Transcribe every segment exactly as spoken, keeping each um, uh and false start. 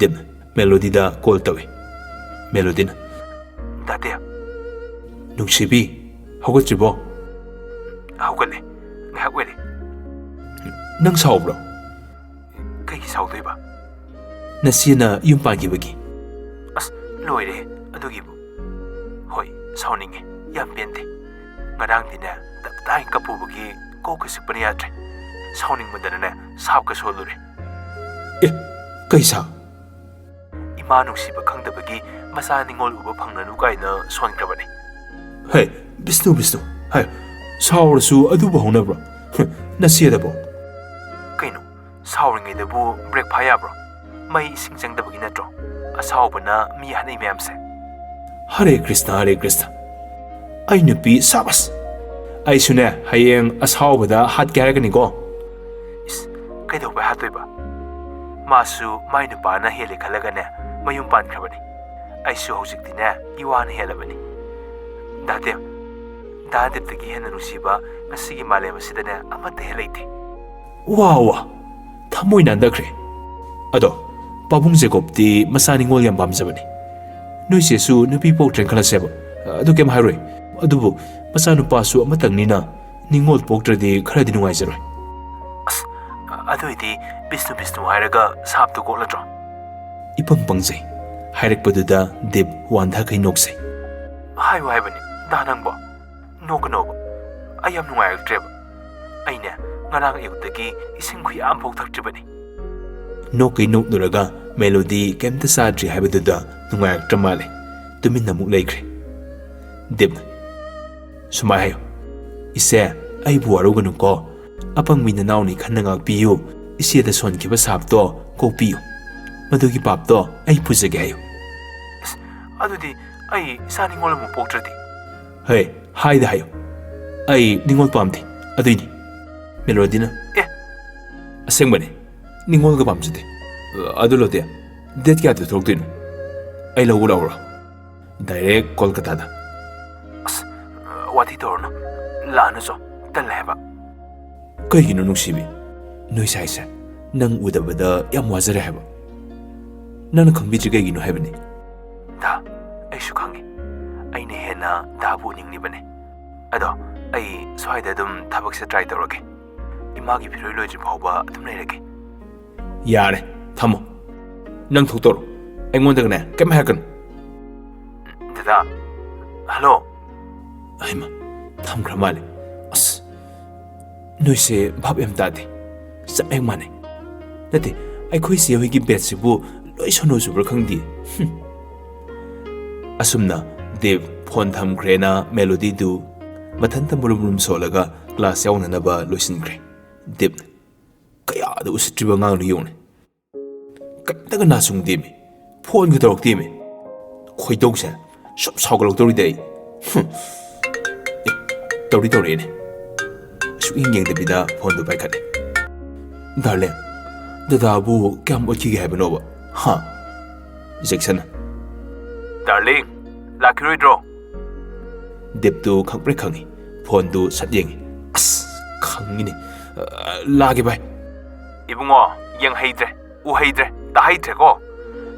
Deep, ꯃꯦꯂꯣꯗꯤꯗ call ꯇꯧꯏ꯫ ꯃꯦꯂꯣꯗꯤꯅ, "ꯗꯥꯗꯦ, ꯅꯨꯡꯁꯤꯕꯤ, ꯍꯧꯒꯠꯇ꯭ꯔꯤꯕꯣ?" "ꯍꯧꯒꯠꯂꯦ, ꯉꯥꯏꯍꯥꯛ ꯑꯣꯏꯔꯦ꯫" "ꯅꯪ ꯁꯥꯎꯕ꯭ꯔꯣ?" "ꯀꯩꯒꯤ ꯁꯥꯎꯗꯣꯏꯕ?" "ꯅꯆꯦꯅ ꯌꯨꯝ ꯄꯥꯟꯈꯤꯕꯒꯤ?" "ꯑꯁ, ꯂꯣꯏꯔꯦ ꯑꯗꯨꯒꯤꯕꯨ꯫ ꯍꯣꯏ, ꯁꯥꯎꯅꯤꯡꯉꯦ, ꯌꯥꯝ ꯄꯦꯟꯗꯦ꯫ ꯉꯔꯥꯡꯗꯤꯅꯦ, ꯇꯞ ꯇꯥꯏ ꯀꯞꯄꯨꯕꯒꯤ ꯀꯣꯛꯀ ꯆꯤꯛꯄꯅ ꯌꯥꯗ꯭ꯔꯦ꯫ ꯁꯥꯎꯅꯤꯡꯃꯟꯗꯅꯅꯦ, ꯁꯥꯞꯀ ꯁꯣꯜꯂꯨꯔꯦ꯫" "ꯑꯦ, ꯀꯩ ꯁꯥ?" "ꯏꯃꯥ ꯅꯨꯡꯁꯤꯕ ꯈꯪꯗꯕꯒꯤ ꯃꯆꯥ ꯅꯤꯉꯣꯜ ꯎꯕ ꯐꯪꯂꯅꯨ ꯀꯥꯏꯅ ꯁꯣꯟꯈ꯭ꯔꯕꯅꯤ꯫" "ꯍꯦ, ꯕꯤꯁꯅꯨ, ꯕꯤꯁꯅꯨ, ꯍꯥꯏ, ꯁꯥꯎꯔꯁꯨ ꯑꯗꯨꯕꯨ ꯍꯧꯅꯕ꯭ꯔꯣ? ꯍꯨꯝ, ꯅꯆꯦꯗꯕꯣ?" "ꯀꯩꯅꯣ, ꯁꯥꯎꯔꯤꯉꯩꯗꯕꯨ ꯕ꯭ꯔꯦꯛ ꯐꯥ ꯌꯥꯕ꯭ꯔꯣ? ꯃꯩ ꯏꯁꯤꯡ ꯆꯪꯗꯕꯒꯤ ꯅꯠꯇ꯭ꯔꯣ ꯑꯁꯥꯎꯕꯅ ꯃꯤ ꯍꯥꯠꯅꯩ ꯃꯌꯥꯝꯁꯦ?" "ꯍꯔꯦ ꯀ꯭ꯔꯤꯁꯅ, ꯍꯔꯦ ꯀ꯭ꯔꯤꯁꯅ꯫ ꯑꯩ ꯅꯨꯄꯤ, ꯁꯥꯕꯁ! ꯑꯩꯁꯨꯅꯦ, ꯍꯌꯦꯡ ꯑꯁꯥꯎꯕꯗ ꯍꯥꯠꯀꯦ ꯍꯥꯏꯔꯛꯀꯅꯤꯀꯣ꯫" "ꯏꯁ, ꯀꯩꯗꯧꯕꯩ ꯍꯥꯠꯇꯣꯏꯕ? ꯃꯥꯁꯨ ꯃꯥꯏ ꯅꯨꯄꯥꯅ ꯍꯦꯜꯂꯦ ꯈꯜꯂꯒꯅꯦ, ꯃꯌꯨꯝ ꯄꯥꯟꯈ꯭ꯔꯕꯅꯤ꯫ ꯑꯩꯁꯨ ꯍꯧꯖꯤꯛꯇꯤꯅꯦ, ꯏꯋꯥꯅ ꯍꯦꯜꯂꯕꯅꯤ꯫ ꯗꯥ ꯗꯦꯕ, ꯗꯥ ꯗꯦꯕꯇꯒꯤ ꯍꯦꯟꯅ ꯅꯨꯡꯁꯤꯕ ꯉꯁꯤꯒꯤ ꯃꯥꯂꯦꯝ ꯑꯁꯤꯗꯅꯦ, ꯑꯃꯠꯇ ꯍꯦꯛ ꯂꯩꯇꯦ꯫" "ꯋꯥ, ꯋꯥ, ꯊꯃꯣꯏ ꯅꯥꯟꯊꯈ꯭ꯔꯦ꯫ ꯑꯗꯣ, ꯄꯥꯕꯨꯡ ꯖꯦꯀꯣꯕꯇꯤ ꯃꯆꯥ ꯅꯤꯉꯣꯜ ꯌꯥꯝ ꯄꯥꯝꯖꯕꯅꯤ꯫ ꯅꯣꯏ ꯆꯦꯁꯨ ꯅꯨꯄꯤ ꯄꯣꯛꯇ꯭ꯔꯦꯅ ꯈꯜꯂꯁꯦꯕ, ꯑꯗꯨ ꯀꯩꯝ ꯍꯥꯏꯔꯣꯏ꯫ ꯑꯗꯨꯕꯨ ꯃꯆꯥꯅꯨꯄꯥꯁꯨ ꯑꯃꯇꯪꯅꯤꯅ, ꯅꯤꯉꯣꯜ ꯄꯣꯛꯇ꯭ꯔꯗꯤ ꯈꯔꯗꯤ ꯅꯨꯡꯉꯥꯏꯖꯔꯣꯏ꯫" "ꯑꯁ, ꯑꯗꯨ ꯑꯣꯏꯗꯤ ꯕꯤꯁꯅꯨ ꯕꯤꯁꯅꯨ ꯍꯥꯏꯔꯒ ꯁꯥꯞꯇꯨ ꯀꯣꯛꯂꯗ꯭ꯔꯣ?" ꯏꯄꯪ ꯄꯪꯖꯩ꯫ ꯍꯥꯏꯔꯛꯄꯗꯨꯗ ꯗꯤꯞ ꯋꯥꯟꯊꯈꯩ ꯅꯣꯛꯆꯩ꯫ "ꯍꯥꯏꯌꯨ ꯍꯥꯏꯕꯅꯤ, ꯗꯥ ꯅꯪꯕꯣ꯫ ꯅꯣꯛꯀꯅꯣꯕ꯫ ꯑꯩ ꯌꯥꯝ ꯅꯨꯡꯉꯥꯏꯔꯛꯇ꯭ꯔꯦꯕ꯫ ꯑꯩꯅꯦ, ꯉꯔꯥꯡ ꯑꯌꯨꯛꯇꯒꯤ ꯏꯁꯤꯡ ꯈꯨꯌꯥꯝ ꯐꯥꯎ ꯊꯛꯇ꯭ꯔꯤꯕꯅꯤ꯫" ꯅꯣꯛꯀꯩ ꯅꯣꯛꯂꯨꯔꯒ ꯃꯦꯂꯣꯗꯤ ꯀꯩꯝꯇ ꯆꯥꯗ꯭ꯔꯤ ꯍꯥꯏꯕꯗꯨꯗ ꯅꯨꯡꯉꯥꯏꯔꯛꯇ꯭ꯔ ꯃꯥꯜꯂꯦ꯫ ꯇꯨꯃꯤꯟꯅ ꯑꯃꯨꯛ ꯂꯩꯈ꯭ꯔꯦ꯫ ꯗꯤꯞꯅ, "ꯁꯨꯃꯥꯏ ꯍꯥꯏꯌꯨ, ꯏꯆꯦ, ꯑꯩꯕꯨ ꯋꯥꯔꯧꯒꯅꯨꯀꯣ꯫ ꯑꯄꯪꯕꯤ ꯅꯅꯥꯎꯅꯤ ꯈꯟꯅ ꯉꯥꯛꯄꯤꯌꯨ꯫ ꯏꯆꯦꯗ ꯁꯣꯟꯈꯤꯕ ꯁꯥꯞꯇꯣ ꯀꯣꯛꯄꯤꯌꯨ꯫ ꯃꯗꯨꯒꯤ ꯄꯥꯞꯇꯣ ꯑꯩ ꯄꯨꯖꯒꯦ ꯍꯥꯏꯌꯨ꯫" "ꯑꯁ, ꯑꯗꯨꯗꯤ ꯑꯩ ꯏꯆꯥ ꯅꯤꯉꯣꯜ ꯑꯃꯨꯛ ꯄꯣꯛꯇ꯭ꯔꯗꯤ?" "ꯍꯦ, ꯍꯥꯏꯗ ꯍꯥꯏꯌꯨ, ꯑꯩ ꯅꯤꯉꯣꯜ ꯄꯥꯝꯗꯦ, ꯑꯗꯨꯏꯅꯤ꯫" ꯃꯦꯂꯣꯗꯤꯅ, "ꯑꯦ, ꯑꯁꯦꯡꯕꯅꯦ, ꯅꯤꯉꯣꯜꯒ ꯄꯥꯝꯖꯗꯦ꯫ ꯑꯗꯨ ꯂꯣꯗꯦ, ꯗꯦꯠ ꯀꯌꯥꯗ ꯊꯣꯛꯂꯛꯇꯣꯏꯅꯣ? ꯑꯩ ꯂꯧꯕ ꯂꯥꯛꯎꯔꯣ? ꯗꯥꯏꯔꯦꯛ ꯀꯣꯜꯀꯇꯥꯗ?" "ꯑꯁ, ꯋꯥꯊꯤ ꯇꯧꯔꯅꯨ, ꯂꯥꯛꯑꯅꯨ ꯆꯣ, ꯇꯜꯂꯦ ꯍꯥꯏꯕ꯫" ꯀꯩꯒꯤꯅꯣ ꯅꯨꯡꯁꯤꯕꯤ? ꯅꯣꯏ ꯁꯥꯏꯁꯦ ꯅꯪ ꯎꯗꯕꯗ ꯌꯥꯝ ꯋꯥꯖꯔꯦ ꯍꯥꯏꯕ꯫ ꯅꯪꯅ ꯈꯪꯕꯤꯗ꯭ꯔꯤ ꯀꯩꯒꯤꯅꯣ ꯍꯥꯏꯕꯅꯤ꯫ ꯗꯥ, ꯑꯩꯁꯨ ꯈꯪꯉꯤ꯫ ꯑꯩꯅ ꯍꯦꯟꯅ ꯗꯥꯕꯨ ꯎꯅꯤꯡꯂꯤꯕꯅꯦ꯫ ꯑꯗꯣ ꯑꯩ ꯁ꯭ꯋꯥꯏꯗ ꯑꯗꯨꯝ ꯊꯕꯛꯁꯦ try ꯇꯧꯔꯒꯦ꯫ ꯏꯃꯥꯒꯤ ꯐꯤꯔꯣꯏ ꯂꯣꯏꯗ꯭ꯔꯤ ꯐꯥꯎꯕ ꯑꯗꯨꯝ ꯂꯩꯔꯒꯦ꯫ ꯌꯥꯔꯦ, ꯊꯝꯃꯣ꯫ ꯅꯪ ꯊꯣꯛꯇꯧꯔꯣ꯫ ꯑꯩꯉꯣꯟꯗꯒꯅꯦ ꯀꯩꯝ ꯍꯥꯏꯔꯛꯀꯅꯨ꯫ ꯗꯗꯥ, hello꯫ ꯍꯩꯃꯥ, ꯊꯝꯈ꯭ꯔ ꯃꯥꯜꯂꯦ꯫ ꯑꯁ, ꯅꯣꯏꯁꯦ ꯚꯥꯞ ꯌꯥꯝ ꯇꯥꯗꯦ꯫ ꯆꯞ ꯍꯦꯛ ꯃꯥꯟꯅꯩ꯫ ꯅꯠꯇꯦ, ꯑꯩꯈꯣꯏ ꯆꯦ ꯍꯣꯏꯒꯤ batchꯁꯤꯕꯨ ꯂꯣꯏ ꯁꯣꯅꯣ ꯆꯨꯕ꯭ꯔꯥ ꯈꯪꯗꯦ꯫ ꯍꯨꯝ꯫ ꯑꯁꯨꯝꯅ ꯗꯤꯞ phone ꯊꯝꯈ꯭ꯔꯦꯅ ꯃꯦꯂꯣꯗꯤꯗꯨ ꯃꯊꯟꯇ ꯃꯨꯔꯨꯝ ꯃꯨꯔꯨꯝ ꯁꯣꯜꯂꯒ class ꯌꯥꯎꯅꯅꯕ ꯂꯣꯏꯁꯤꯟꯈ꯭ꯔꯦ꯫ ꯗꯤꯞꯅ ꯀꯌꯥꯗ ꯎꯁꯤꯠꯇ꯭ꯔꯤꯕ ꯑꯉꯥꯡꯅꯣ ꯌꯦꯡꯉꯨꯅꯦ꯫ ꯀꯩꯝꯇꯒ ꯅꯥꯆꯨꯡꯗꯦꯃꯤ꯫ Phoneꯒ ꯇꯧꯔꯛꯇꯦꯃꯤ꯫ ꯈꯣꯏꯗꯧꯁꯦ ꯁꯨꯝ ꯁꯥꯎꯒꯠꯂꯛꯇꯧꯔꯤꯗ ꯑꯩ꯫ ꯍꯨꯝ꯫ ꯑꯦ, ꯇꯧꯔꯤ ꯇꯧꯔꯛꯑꯦꯅꯦ꯫ ꯁꯨꯛꯌꯦꯡ ꯌꯦꯡꯗꯕꯤꯗ phoneꯗꯨ ꯄꯥꯏꯈꯠꯂꯦ꯫ Darling, ꯗꯗꯥꯕꯨ ꯀꯌꯥꯝ ꯑꯣꯠꯈꯤꯒꯦ ꯍꯥꯏꯕꯅꯣꯕ? ꯍꯥ? ꯖꯦꯛꯁꯟꯅ, Darling, ꯂꯥꯛꯈꯤꯔꯣꯏꯗ꯭ꯔꯣ? ꯗꯤꯞꯇꯨ ꯈꯪꯄ꯭ꯔꯦꯛ ꯈꯪꯉꯤ꯫ Phoneꯗꯨ ꯁꯠ ꯌꯦꯡꯉꯤ꯫ ꯑꯁ, ꯈꯪꯉꯤꯅꯦ꯫ ꯑ, ꯂꯥꯛꯑꯒꯦ ꯚꯥꯏ꯫ ꯏꯕꯨꯡꯉꯣ, ꯌꯦꯡꯍꯩꯗ꯭ꯔꯦ, ꯎꯍꯩꯗ꯭ꯔꯦ, ꯇꯥꯍꯩꯗ꯭ꯔꯦꯀꯣ꯫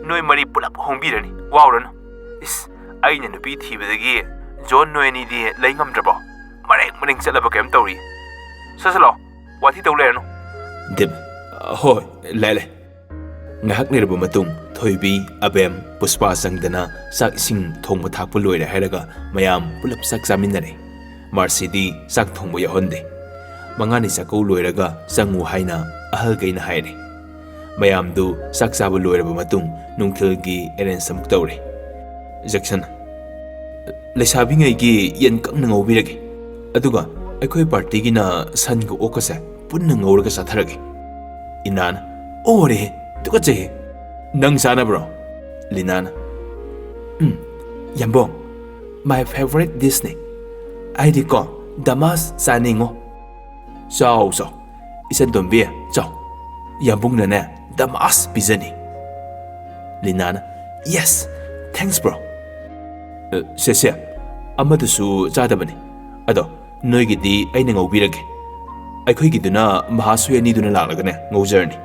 ꯅꯣꯏ ꯃꯔꯤ ꯄꯨꯂꯞ ꯍꯣꯡꯕꯤꯔꯅꯤ, ꯋꯥꯎꯔꯅꯨ꯫ ꯏꯁ, ꯑꯩꯅ ꯅꯨꯄꯤ ꯊꯤꯕꯗꯒꯤ ꯖꯣꯟ ꯅꯣꯏ ꯑꯅꯤꯗꯤ ꯂꯩ ꯉꯝꯗ꯭ꯔꯕꯣ? ꯃꯔꯦꯡ ꯃꯔꯦꯡ ꯆꯠꯂꯕ ꯀꯩꯝ ꯇꯧꯔꯤ꯫ ꯁꯠ ꯁꯠ ꯂꯥꯎ, ꯋꯥꯊꯤ ꯇꯧ ꯂꯩꯔꯅꯨ꯫ ꯗꯤꯞ, ꯍꯣꯏ, ꯂꯩ ꯂꯩ꯫ ꯉꯥꯏꯍꯥꯛ ꯂꯩꯔꯕ ꯃꯇꯨꯡ ꯊꯣꯏꯕꯤ, ꯑꯕꯦꯝ, ꯄꯨꯁꯄꯥ ꯆꯪꯗꯅ ꯆꯥꯛ ꯏꯁꯤꯡ ꯊꯣꯡꯕ ꯊꯥꯛꯄ ꯂꯣꯏꯔꯦ ꯍꯥꯏꯔꯒ ꯃꯌꯥꯝ ꯄꯨꯂꯞ ꯆꯥꯛ ꯆꯥꯃꯤꯟꯅꯔꯦ꯫ ꯃꯥꯔꯁꯤꯗꯤ ꯆꯥꯛ ꯊꯣꯡꯕ ꯌꯥꯎꯍꯟꯗꯦ꯫ ꯃꯉꯥꯅꯤ ꯆꯥꯛꯀꯧ ꯂꯣꯏꯔꯒ ꯆꯪꯉꯨ ꯍꯥꯏꯅ ꯑꯍꯜꯈꯩꯅ ꯍꯥꯏꯔꯦ꯫ ꯃꯌꯥꯝꯗꯨ ꯆꯥꯛ ꯆꯥꯕ ꯂꯣꯏꯔꯕ ꯃꯇꯨꯡ ꯅꯨꯡꯊꯤꯜꯒꯤ arrange ꯑꯃꯨꯛ ꯇꯧꯔꯦ꯫ ꯖꯦꯛꯁꯟ, ꯂꯩꯁꯥꯕꯤꯉꯩꯒꯤ ꯌꯦꯟ ꯀꯪꯅ ꯉꯧꯕꯤꯔꯒꯦ, ꯑꯗꯨꯒ ꯑꯩꯈꯣꯏ partyꯒꯤꯅ ꯁꯟꯒ ꯑꯣꯛꯀꯁꯦ ꯄꯨꯟꯅ ꯉꯧꯔꯒ ꯆꯥꯊꯔꯒꯦ꯫ ꯏꯅꯥꯅ, ꯑꯣꯔꯦ, ꯇꯨꯀꯠꯆꯩꯍꯦ꯫ ꯅꯪ ꯆꯥꯅꯕ꯭ꯔꯣ? ꯂꯤꯅꯥꯅ, ꯎꯝ, ꯌꯥꯝꯕꯣꯡ, my favorite dishꯅꯤ꯫ ꯑꯩꯗꯤꯀꯣ, ꯗꯃꯥꯁ ꯆꯥꯅꯤꯡꯉꯣ꯫ ꯆꯥꯎ, ꯆꯥꯎ, ꯏꯆꯟ ꯇꯣꯝꯕꯤ, ꯆꯥꯎ꯫ ꯌꯥꯝꯕꯨꯡꯅꯅꯦ, ꯗꯃꯥꯁ ꯄꯤꯖꯅꯤ꯫ ꯂꯤꯅꯥꯅ, yes, thanks bro꯫ ꯑ, ꯁꯦ, ꯁꯦ, ꯑꯃꯗꯨꯁꯨ ꯆꯥꯗꯕꯅꯤ꯫ ꯑꯗꯣ, ꯅꯣꯏꯒꯤꯗꯤ ꯑꯩꯅ ꯉꯧꯕꯤꯔꯒꯦ꯫ ꯑꯩꯈꯣꯏꯒꯤꯗꯨꯅ ꯃꯍꯥꯁꯨ ꯑꯅꯤꯗꯨꯅ ꯂꯥꯛꯂꯒꯅꯦ ꯉꯧꯖꯔꯅꯤ꯫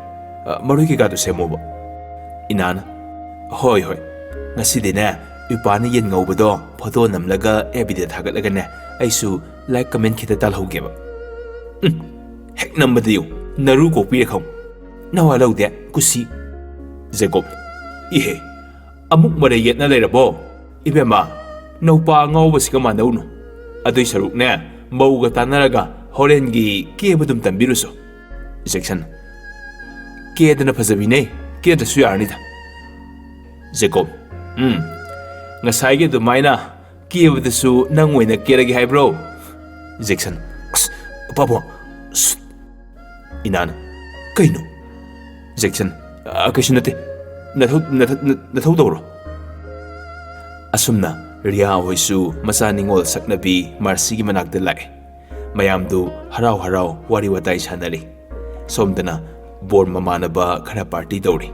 ꯑ, ꯃꯔꯣꯏ ꯀꯩꯀꯥꯗꯣ ꯁꯦꯝꯃꯣꯕ꯫ ꯏꯅꯥꯅ, "ꯍꯣꯏ, ꯍꯣꯏ꯫ ꯉꯁꯤꯗꯤꯅꯦ, ꯏꯄꯥꯅ ꯌꯦꯟ ꯉꯧꯕꯗꯣ ꯐꯣꯇꯣ ꯅꯝꯂꯒ ꯑꯦꯐ ꯕꯤꯗ ꯊꯥꯒꯠꯂꯒꯅꯦ, ꯑꯩꯁꯨ ꯂꯥꯏꯛ ꯀꯃꯦꯟ ꯈꯤꯇ ꯇꯥꯜꯍꯧꯒꯦꯕ꯫" "ꯎꯝ, ꯍꯦꯛ ꯅꯝꯕꯗ ꯌꯦꯡꯉꯨ, ꯅꯔꯨ ꯀꯣꯛꯄꯤꯔꯦ ꯈꯪꯉꯨ꯫ ꯅꯋꯥ ꯂꯧꯗꯦ, ꯀꯨꯁꯤ꯫" ꯖꯦꯀꯣꯕ, "ꯏꯍꯦ, ꯑꯃꯨꯛ ꯃꯔꯩ ꯌꯦꯠꯅ ꯂꯩꯔꯕꯣ? ꯏꯕꯦꯝꯃ, ꯅꯧꯄꯥ ꯑꯉꯥꯎꯕꯁꯤꯒ ꯃꯥꯟꯅꯧꯅꯨ꯫ ꯑꯗꯨꯏ ꯁꯔꯨꯛꯅꯦ, ꯃꯧꯒ ꯇꯥꯟꯅꯔꯒ ꯍꯣꯔꯦꯟꯒꯤ ꯀꯦꯕꯗꯨꯝ ꯇꯝꯕꯤꯔꯨꯁꯣ꯫" ꯖꯦꯛꯁꯟ, "ꯀꯦꯗꯅ ꯐꯖꯕꯤꯅꯦ, ꯀꯦꯗ꯭ꯔꯁꯨ ꯌꯥꯔꯅꯤꯗ꯫" ꯖꯦꯀꯣꯕ, "ꯎꯝ, ꯉꯁꯥꯏꯒꯤ ꯑꯗꯨꯃꯥꯏꯅ ꯀꯦꯕꯗꯁꯨ ꯅꯪ ꯑꯣꯏꯅ ꯀꯦꯔꯒꯦ ꯍꯥꯏꯕ꯭ꯔꯣ?" ꯖꯦꯛꯁꯟ, "ꯑꯁ, ꯄꯥꯕꯨꯡ, ꯁꯨꯠ꯫" ꯏꯅꯥꯅ, "ꯀꯩꯅꯣ?" ꯖꯦꯛꯁꯟ, "ꯑ, ꯀꯩꯁꯨ ꯅꯠꯇꯦ꯫ ꯅꯊꯧ, ꯅꯊ-, ꯅ-, ꯅꯊꯧ ꯇꯧꯔꯣ꯫" ꯑꯁꯨꯝꯅ ꯔꯤꯌꯥ ꯍꯣꯏꯁꯨ ꯃꯆꯥ ꯅꯤꯉꯣꯜ ꯁꯛꯅꯕꯤ ꯃꯥꯔꯁꯤꯒꯤ ꯃꯅꯥꯛꯇ ꯂꯥꯛꯑꯦ꯫ ꯃꯌꯥꯝꯗꯨ ꯍꯔꯥꯎ ꯍꯔꯥꯎ ꯋꯥꯔꯤ ꯋꯥꯇꯥꯏ ꯁꯥꯟꯅꯔꯤ꯫ ꯁꯣꯝꯗꯅ ꯕꯣꯔ ꯃꯃꯥꯟꯅꯕ ꯈꯔ ꯄꯥꯔꯇꯤ ꯇꯧꯔꯤ꯫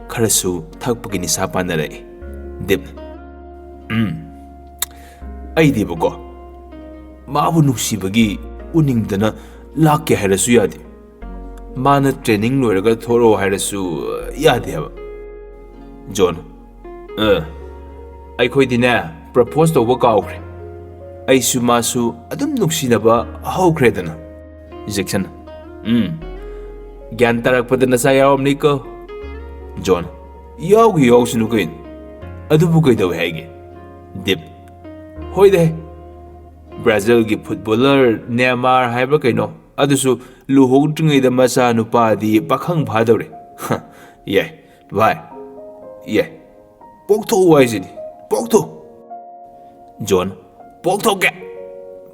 ꯈꯔꯁꯨ ꯊꯛꯄꯒꯤ ꯅꯤꯁꯥ ꯄꯥꯟꯅꯔꯛꯏ꯫ ꯗꯤꯞ, "ꯎꯝ, ꯑꯩꯗꯤꯕꯀꯣ, ꯃꯥꯕꯨ ꯅꯨꯡꯁꯤꯕꯒꯤ ꯎꯅꯤꯡꯗꯅ ꯂꯥꯛꯀꯦ ꯍꯥꯏꯔꯁꯨ ꯌꯥꯗꯦ꯫ ꯃꯥꯅ ꯇ꯭ꯔꯦꯅꯤꯡ ꯂꯣꯏꯔꯒ ꯊꯣꯛꯂꯛꯑꯣ ꯍꯥꯏꯔꯁꯨ ꯌꯥꯗꯦ ꯍꯥꯏꯕ꯫" ꯖꯣꯟ, "ꯑ, ꯑꯩꯈꯣꯏꯗꯤꯅꯦ, ꯄ꯭ꯔꯄꯣꯁ ꯇꯧꯕ ꯀꯥꯎꯈ꯭ꯔꯦ꯫ ꯑꯩꯁꯨ ꯃꯥꯁꯨ ꯑꯗꯨꯝ ꯅꯨꯡꯁꯤꯅꯕ ꯍꯧꯈ꯭ꯔꯦꯗꯅ꯫" ꯖꯦꯛꯁꯟ, "ꯎꯝ, ꯒ꯭ꯌꯥꯟ ꯇꯥꯔꯛꯄꯗ ꯅꯆꯥ ꯌꯥꯎꯔꯝꯅꯤꯀꯣ꯫" ꯖꯣꯟ, "ꯌꯥꯎꯒꯦ ꯌꯥꯎꯁꯅꯨ ꯀꯩꯅꯣ, ꯑꯗꯨꯕꯨ ꯀꯩꯗꯧꯋꯦ ꯍꯥꯏꯒꯦ?" ꯗꯤꯞ, "ꯍꯣꯏꯗꯦ, ꯕ꯭ꯔꯥꯖꯤꯜꯒꯤ ꯐꯨꯠꯕꯣꯂꯔ ꯅꯦꯃꯥꯔ ꯍꯥꯏꯕ꯭ꯔꯥ ꯀꯩꯅꯣ, ꯑꯗꯨꯁꯨ ꯂꯨꯍꯣꯡꯗ꯭ꯔꯤꯉꯩꯗ ꯃꯆꯥ ꯅꯨꯄꯥꯗꯤ ꯄꯥꯈꯪ ꯐꯥꯗꯧꯔꯦ꯫" "ꯍ, ꯌꯥꯏ ꯚꯥꯏ, ꯌꯥꯏ, ꯄꯣꯛꯊꯣꯛꯎ ꯍꯥꯏꯁꯤꯅꯤ, ꯄꯣꯛꯊꯣꯛ꯫" ꯖꯣꯟ, "ꯄꯣꯛꯊꯣꯛꯀꯦ,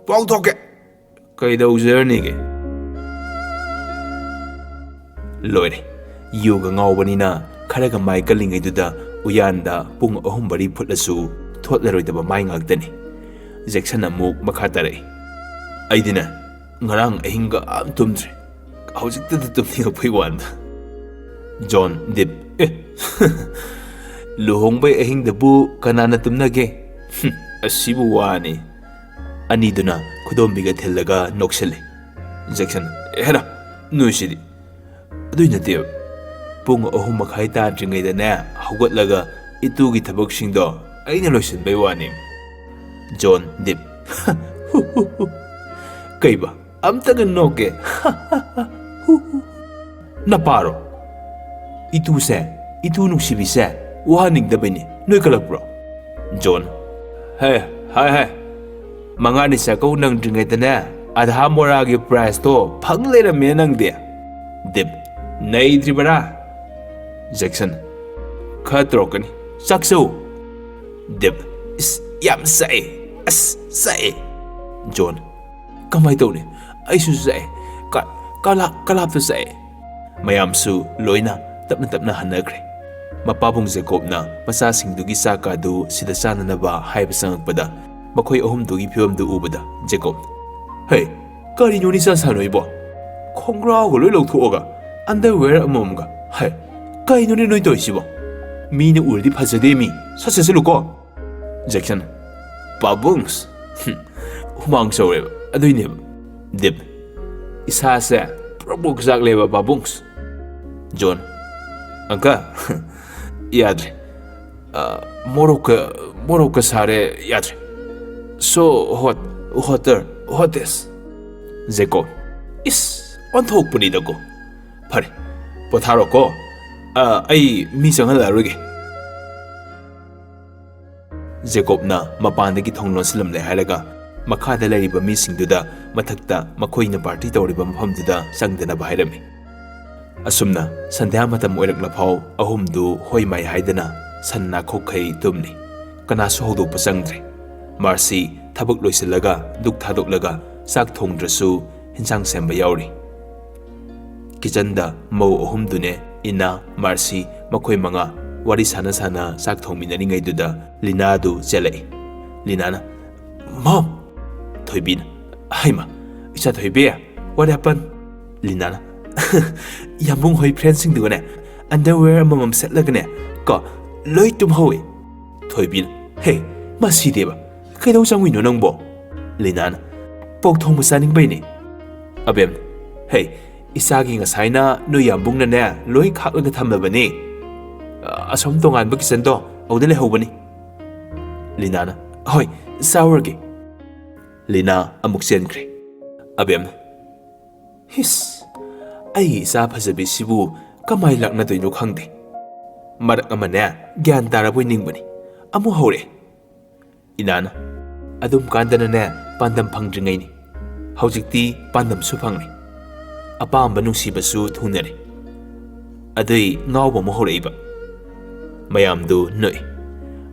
ꯄꯣꯛꯊꯣꯛꯀꯦ꯫ ꯀꯩꯗꯧꯖꯔꯅꯤꯒꯦ?" ꯂꯣꯏꯔꯦ꯫ ꯌꯨꯒ ꯉꯥꯎꯕꯅꯤꯅ ꯈꯔꯒ ꯃꯥꯏ ꯀꯜꯂꯤꯉꯩꯗꯨꯗ ꯎꯌꯥꯟꯗ ꯄꯨꯡ ꯑꯍꯨꯝ ꯃꯔꯤ ꯐꯨꯠꯂꯁꯨ ꯊꯣꯠꯂꯔꯣꯏꯗꯕ ꯃꯥꯏ ꯉꯥꯛꯇꯅꯤ꯫ ꯖꯦꯛꯁꯟ ꯑꯃꯨꯛ ꯃꯈꯥ ꯇꯥꯔꯛꯏ, "ꯑꯩꯗꯤꯅꯦ, ꯉꯔꯥꯡ ꯑꯍꯤꯡꯒ ꯑꯝ ꯇꯨꯝꯗ꯭ꯔꯦ꯫ ꯍꯧꯖꯤꯛꯇꯗ ꯇꯨꯝꯅꯤꯡꯉꯛꯄꯩ ꯋꯥꯅꯤꯗ꯫" ꯖꯣꯟ, ꯗꯤꯞ, "ꯑꯦ, ꯂꯨꯍꯣꯡꯕꯩ ꯑꯍꯤꯡꯗꯕꯨ ꯀꯅꯥꯅ ꯇꯨꯝꯅꯒꯦ? ꯍꯨꯝ, ꯑꯁꯤꯕꯨ ꯋꯥꯅꯤ꯫" ꯑꯅꯤꯗꯨꯅ ꯈꯨꯗꯣꯝꯕꯤꯒ ꯊꯤꯜꯂꯒ ꯅꯣꯛꯁꯤꯜꯂꯤ꯫ ꯖꯦꯛꯁꯟ, ꯍꯦꯔꯥ, ꯅꯣꯏꯁꯤꯗꯤ꯫ ꯑꯗꯨꯏ ꯅꯠꯇꯦꯕ, ꯄꯨꯡ ꯑꯍꯨꯝ ꯃꯈꯥꯏ ꯇꯥꯗ꯭ꯔꯤꯉꯩꯗꯅꯦ ꯍꯧꯒꯠꯂꯒ ꯏꯇꯨꯒꯤ ꯊꯕꯛꯁꯤꯡꯗꯣ ꯑꯩꯅ ꯂꯣꯏꯁꯤꯟꯕꯩ ꯋꯥꯅꯤ꯫ ꯖꯣꯟ, ꯗꯤꯞ, ꯀꯩꯕ? ꯑꯝꯇꯒ ꯅꯣꯛꯀꯦ꯫ ꯅꯄꯥꯔꯣ? ꯏꯇꯨꯁꯦ, ꯏꯇꯨ ꯅꯨꯡꯁꯤꯕꯤꯁꯦ ꯋꯥꯍꯟꯅꯤꯡꯗꯕꯩꯅꯤ꯫ ꯅꯣꯏ ꯀꯜꯂꯛꯄ꯭ꯔꯣ? ꯖꯣꯟ, ꯍꯦ, ꯍꯥꯏ ꯍꯥꯏ, ꯃꯉꯥꯅꯤ ꯆꯥꯛꯀꯧ ꯅꯪꯗ꯭ꯔꯤꯉꯩꯗꯅꯦ ꯑꯙꯥ ꯃꯣꯔꯥꯒꯤ ꯄ꯭ꯔꯥꯏꯖꯇꯣ ꯐꯪ ꯂꯩꯔꯝꯃꯦ ꯅꯪꯗꯤ꯫ ꯗꯤꯞ, ꯅꯩꯗ꯭ꯔꯤꯕꯔꯥ? ꯖꯦꯛꯁꯟ, ꯈꯔ ꯇꯧꯔꯛꯀꯅꯤ, ꯆꯥꯛꯆꯧ꯫ ꯗꯤꯞ, ꯏꯁ, ꯌꯥꯝ ꯆꯥꯛꯑꯦ꯫ ꯑꯁ, ꯆꯥꯛꯑꯦ꯫ ꯖꯣꯟ, ꯀꯃꯥꯏ ꯇꯧꯅꯤ? ꯑꯩꯁꯨ ꯆꯥꯛꯑꯦ꯫ ꯀ-, ꯀꯂꯥꯞ-, ꯀꯂꯥꯞꯇ ꯆꯥꯛꯑꯦ꯫ ꯃꯌꯥꯝꯁꯨ ꯂꯣꯏꯅ ꯇꯞꯅ ꯇꯞꯅ ꯍꯟꯅꯈ꯭ꯔꯦ꯫ ꯃꯄꯥꯕꯨꯡ ꯖꯦꯀꯣꯕꯅ ꯃꯆꯥꯁꯤꯡꯗꯨꯒꯤ ꯆꯥꯛ ꯀꯥꯗꯨ ꯁꯤꯗ ꯆꯥꯅꯅꯕ ꯍꯥꯏꯕ ꯆꯪꯉꯛꯄꯗ, ꯃꯈꯣꯏ ꯑꯍꯨꯝꯗꯨꯒꯤ ꯐꯤꯕꯝꯗꯨ ꯎꯕꯗ ꯖꯦꯀꯣꯕ, "ꯍꯦ, ꯀꯔꯤꯅꯣꯅꯦ ꯏꯆꯥ ꯁꯥꯅꯣꯏꯕꯣ? ꯈꯣꯡꯒ꯭ꯔꯥꯎꯒ ꯂꯣꯏ ꯂꯧꯊꯣꯛꯑꯒ, underwear ꯑꯃꯃꯝꯒ꯫ ꯍꯦ, ꯀꯩꯅꯣꯅꯦ ꯅꯣꯏ ꯇꯧꯔꯤꯁꯤꯕꯣ? ꯃꯤꯅ ꯎꯔꯗꯤ ꯐꯖꯗꯦ ꯃꯤ꯫ ꯁꯠ ꯁꯠ ꯆꯠꯂꯨꯀꯣ꯫" ꯖꯦꯛꯁꯟ, "ꯄꯥꯕꯨꯡꯁ꯫" ꯍꯨꯝ, ꯍꯨꯃꯥꯡ ꯁꯧꯔꯦꯕ꯫ ꯑꯗꯨꯏꯅꯦꯕ꯫ ꯗꯤꯞ, "ꯏꯁꯥꯁꯦ ꯄ꯭ꯔꯣꯛ ꯄ꯭ꯔꯣꯛ ꯆꯥꯛꯂꯦꯕ, ꯄꯥꯕꯨꯡꯁ꯫" ꯖꯣꯟ, "ꯑꯪꯀꯜ, ꯌꯥꯗ꯭ꯔꯦ꯫ ꯑ, ꯃꯣꯔꯣꯛꯀ, ꯃꯣꯔꯣꯛꯀ ꯁꯥꯔꯦ, ꯌꯥꯗ꯭ꯔꯦ꯫ So hot, hotter, hottest꯫" ꯖꯦꯀꯣꯕ, "ꯏꯁ, ꯑꯣꯟꯊꯣꯛꯄꯅꯤꯗꯀꯣ꯫ ꯐꯔꯦ, ꯄꯣꯊꯥꯔꯣꯀꯣ꯫ ꯑ, ꯑꯩ ꯃꯤ ꯆꯪꯍꯜꯂꯛꯑꯔꯣꯏꯒꯦ꯫" ꯖꯦꯀꯣꯕꯅ ꯃꯄꯥꯟꯗꯒꯤ ꯊꯣꯡ ꯂꯣꯟꯁꯤꯜꯂꯝꯂꯦ ꯍꯥꯏꯔꯒ, ꯃꯈꯥꯗ ꯂꯩꯔꯤꯕ ꯃꯤꯁꯤꯡꯗꯨꯗ ꯃꯊꯛꯇ ꯃꯈꯣꯏꯅ ꯄꯥꯔꯇꯤ ꯇꯧꯔꯤꯕ ꯃꯐꯝꯗꯨꯗ ꯆꯪꯗꯅꯕ ꯍꯥꯏꯔꯝꯃꯤ꯫ ꯑꯁꯨꯝꯅ ꯁꯟꯙ꯭ꯌꯥ ꯃꯇꯝ ꯑꯣꯏꯔꯛꯂꯐꯥꯎ ꯑꯍꯨꯝꯗꯨ ꯍꯣꯏ ꯃꯥꯏ ꯍꯥꯏꯗꯅ ꯁꯟ ꯅꯥꯈꯣꯛꯈꯩ ꯇꯨꯝꯂꯤ꯫ ꯀꯅꯥꯁꯨ ꯍꯧꯗꯣꯛꯄ ꯆꯪꯗ꯭ꯔꯦ꯫ ꯃꯥꯔꯁꯤ ꯊꯕꯛ ꯂꯣꯏꯁꯤꯜꯂꯒ ꯗꯨꯛ ꯊꯥꯗꯣꯛꯂꯒ ꯆꯥꯛ ꯊꯣꯡꯗ꯭ꯔꯁꯨ ꯍꯤꯟꯁꯥꯡ ꯁꯦꯝꯕ ꯌꯥꯎꯔꯤ꯫ ꯀꯤꯆꯟꯗ ꯃꯧ ꯑꯍꯨꯝꯗꯨꯅꯦ, ꯏꯅꯥ, ꯃꯥꯔꯁꯤ, ꯃꯈꯣꯏ ꯃꯉꯥ ꯋꯥꯔꯤ ꯁꯥꯟꯅ ꯁꯥꯟꯅ ꯆꯥꯛ ꯊꯣꯡꯃꯤꯟꯅꯔꯤꯉꯩꯗꯨꯗ ꯂꯤꯅꯥꯗꯨ ꯆꯦꯜꯂꯛꯏ꯫ ꯂꯤꯅꯥꯅ, "ꯃꯣꯝ!" ꯊꯣꯏꯕꯤꯅ, "ꯍꯩꯃ, ꯏꯆꯥ ꯊꯣꯏꯕꯤ, what happened?" ꯂꯤꯅꯥꯅ, "ꯌꯥꯝꯕꯨꯡ ꯍꯣꯏ ꯐ꯭ꯔꯦꯟꯁꯤꯡꯗꯨꯒꯅꯦ underwear ꯑꯃꯃꯝ ꯁꯦꯠꯂꯒꯅꯦ ꯀꯣ ꯂꯣꯏ ꯇꯨꯝꯍꯧꯋꯤ꯫" ꯊꯣꯏꯕꯤꯅ, "ꯍꯦ, ꯃꯁꯤꯗꯤꯕ, ꯀꯩꯗꯧ ꯆꯪꯉꯨꯏꯅꯣ ꯅꯪꯕꯣ?" ꯂꯤꯅꯥꯅ, "ꯄꯣꯛ ꯊꯣꯡꯕ ꯆꯥꯅꯤꯡꯕꯩꯅꯦ꯫" ꯑꯕꯦꯝ, ꯍꯦ, ꯏꯆꯥꯒꯤ ꯉꯁꯥꯏꯅ ꯅꯣꯏ ꯌꯥꯝꯕꯨꯡꯅꯅꯦ ꯂꯣꯏ ꯈꯥꯛꯂꯒ ꯊꯝꯂꯕꯅꯤ꯫ ꯑ, ꯑꯁꯣꯝ ꯇꯣꯉꯥꯟꯕ ꯀꯤꯆꯟꯗꯣ ꯑꯗꯨꯗ ꯂꯩꯍꯧꯕꯅꯤ꯫ ꯂꯤꯅꯥꯅ, ꯍꯣꯏ, ꯆꯥꯔꯨꯔꯒꯦ꯫ ꯂꯤꯅꯥ ꯑꯃꯨꯛ ꯆꯦꯟꯈ꯭ꯔꯦ꯫ ꯑꯕꯦꯝ, ꯍꯤꯁ, ꯑꯩꯒꯤ ꯏꯆꯥ ꯐꯖꯕꯤꯁꯤꯕꯨ ꯀꯃꯥꯏ ꯂꯥꯛꯅꯗꯣꯏꯅꯣ ꯈꯪꯗꯦ꯫ ꯃꯔꯛ ꯑꯃꯅꯦ ꯒ꯭ꯌꯥꯟ ꯇꯥꯔꯕꯣꯏ ꯅꯤꯡꯕꯅꯤ꯫ ꯑꯃꯨꯛ ꯍꯧꯔꯛꯑꯦ꯫ ꯏꯅꯥꯅ, ꯑꯗꯨꯝ ꯀꯥꯟꯗꯅꯅꯦ ꯄꯥꯟꯗꯝ ꯐꯪꯗ꯭ꯔꯤꯉꯩꯅꯤ꯫ ꯍꯧꯖꯤꯛꯇꯤ ꯄꯥꯟꯗꯝꯁꯨ ꯐꯪꯂꯦ꯫ ꯑꯄꯥꯝꯕ ꯅꯨꯡꯁꯤꯕꯁꯨ ꯊꯨꯡꯅꯔꯦ꯫ ꯑꯗꯨꯏ ꯉꯥꯎꯕ ꯑꯃꯨꯛ ꯍꯧꯔꯛꯏꯕ꯫ ꯃꯌꯥꯝꯗꯨ ꯅꯣꯛꯏ꯫